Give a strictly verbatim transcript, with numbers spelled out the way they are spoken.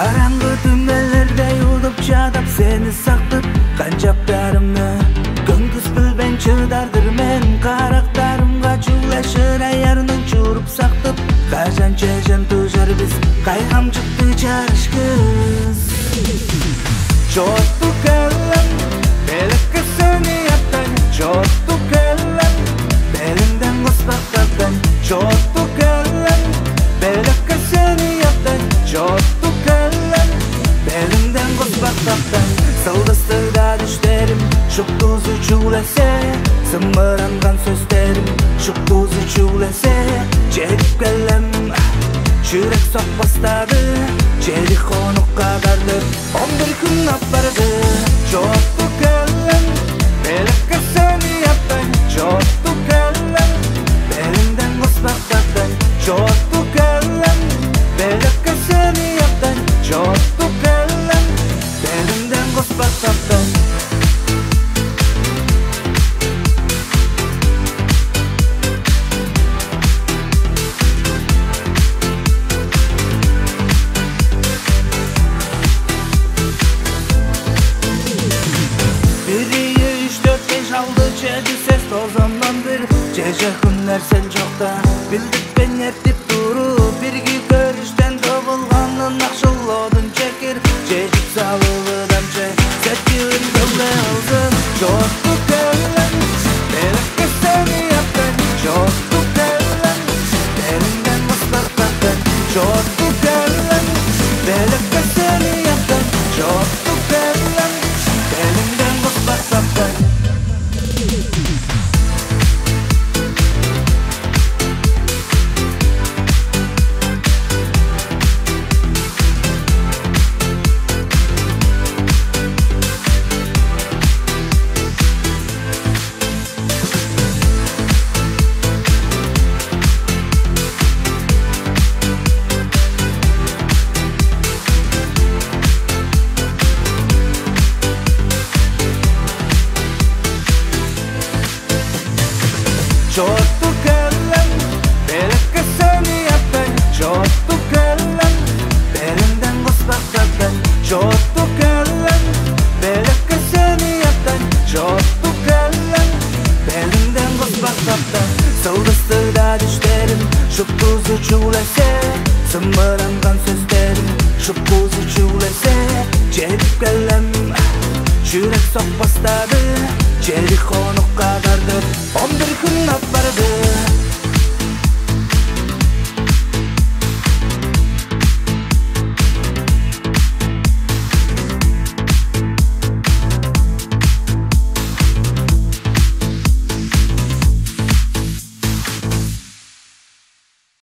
Караңгы түннелерде удуп чадап, сени сактып, канчаптарымны көңгүс билбейн чыдар-дыр мен. Карактарымга чүгле шырай арның чуруп сактып, кажан чежен тужар бис, кайгамчыктыг чарышкыс. Чоттуг келем, белекке сени яптайн, чоттуг келем, белиңден куспактаптайн, чоттуг келем, белекке сени яптайн, чоттуг келем, белиңден куспактаптайн. Сылдыстыг-даа дүштерим шуптузу чүгле сен, сымыранган сөстерим шуптузу чүгле сен. Чедип келем, чүрек сокпастады, чедип хонук кадар деп, он бир хүн апарды. Чоттуг келем, белекке сени яптайн, чоттуг келем, белиңден куспактаптайн, чоттуг келем, белекке сени яптайн, чоттуг келем, белиңден куспактаптайн. Бир, ийи, үш, дөрт, беш, алды, чеди, сес, тозан он бир. Чеже хүннер сен чокта, билдипкен эртип туруп, бирги көрүштен тывылганын акшыл одунче кир. Чежип салывыдамче сеткилим көгле алзын. Чоттуг келем, белекке сени яптайн, чоттуг келем, белиңден куспактаптайн, чоттуг келем, белекке сени яптайн, чоттуг келем, белиңден куспактаптайн. Чоттуг келем, белекке сени яптайн, чоттуг келем, белиңден куспактаптайн, чоттуг келем, белекке сени яптайн, чоттуг келем, белиңден куспактаптайн. Сылдыстыг-даа дүштерим шуптузу чүгле сен, сымыранган сөстерим шуптузу чүгле сен. Чедип келем, чүрек сокпастады, чедип хонук кадар деп, он бир хүн апарды.